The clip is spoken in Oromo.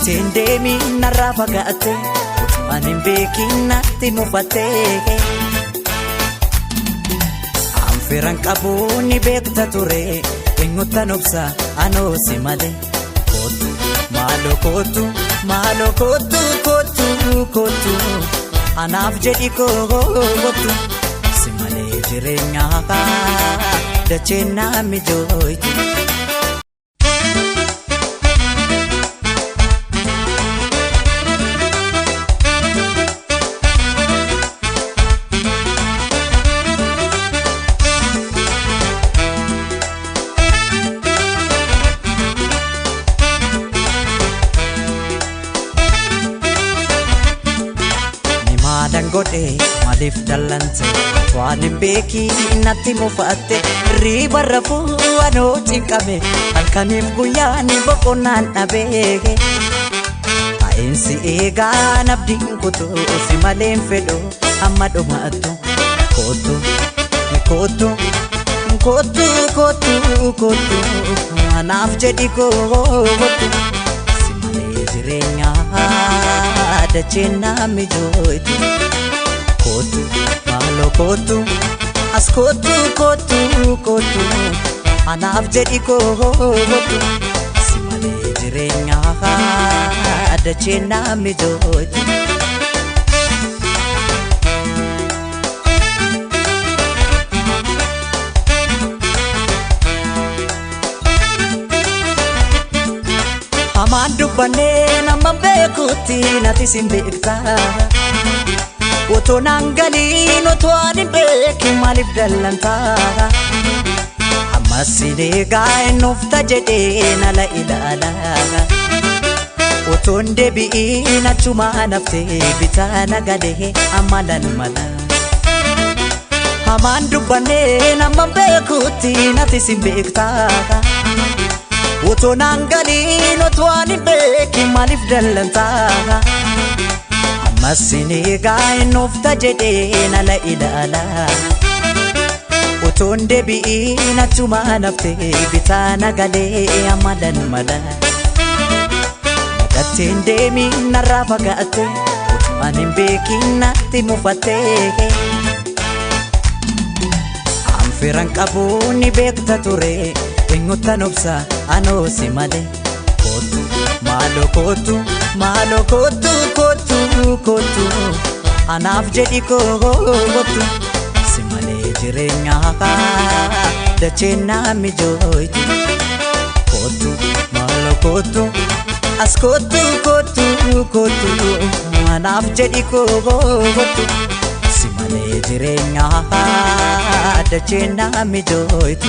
Nagateen deemi narraa fagaatte, ani hin beekin natti mufatte. Anfiraan qabu ni beekta ture, eenyuttan obsa anoo si malee. Kootu maaloo kootu maaloo kootu kootu kootu anaaf jedhi kootu si malee jireenyaa dacheen naa mijooytu. Nimaadan godhe maaliif dallante, waan hin beekin natti mufatte, riiba rafuu anoo cinqame, halkaniif guyyaan boqonnaan dhabee. Taa'insi eegaa nabdiin kutuu si malee hin fedhu amma dhumaattu. Kootu kootu kootu kootu kootu anaaf jedhi kootu si malee jireenyaa dacheen naa mijooytu. Kootu maaloo kootu as kootu kootu kootu anaaf jedhi kootu si malee jireenyaa dacheen naa mijooytu. Hamaan dubbannee nama beekutti nati sin beekta. Otoo naan galiin otoo ani hin beekin maaliif dallantaa? Ammas sin eegaa eenyuufta jedhee nala ilaala. Otoon deebi'iin achumaan haftee bitaa nagalee amma lan mala. Hamaan dubbannee nama beekutti nati sin beekta. Otoo naan galiin otoo ani hin beekin maaliif dallantaa? Ammas sin eegaa eenyuufta jedhee nala ilaala. Otoon deebi'iin achumaan haftee bitaa nagalee amma lan mala. Nagateen deemiin narraa fagaatte, ani hin beekin natti mufatte. Anfiraan qabu ni beekta ture, eenyuttan obsa anoo si malee. Kootu maaloo kootu maaloo kootu kootu kootu anaaf jedhi kootu si malee jireenyaa dacheen naa mijooytu. Kootu maaloo kootu as kootu kootu kootu anaaf jedhi kootu si malee jireenyaa dacheen naa mijooytu.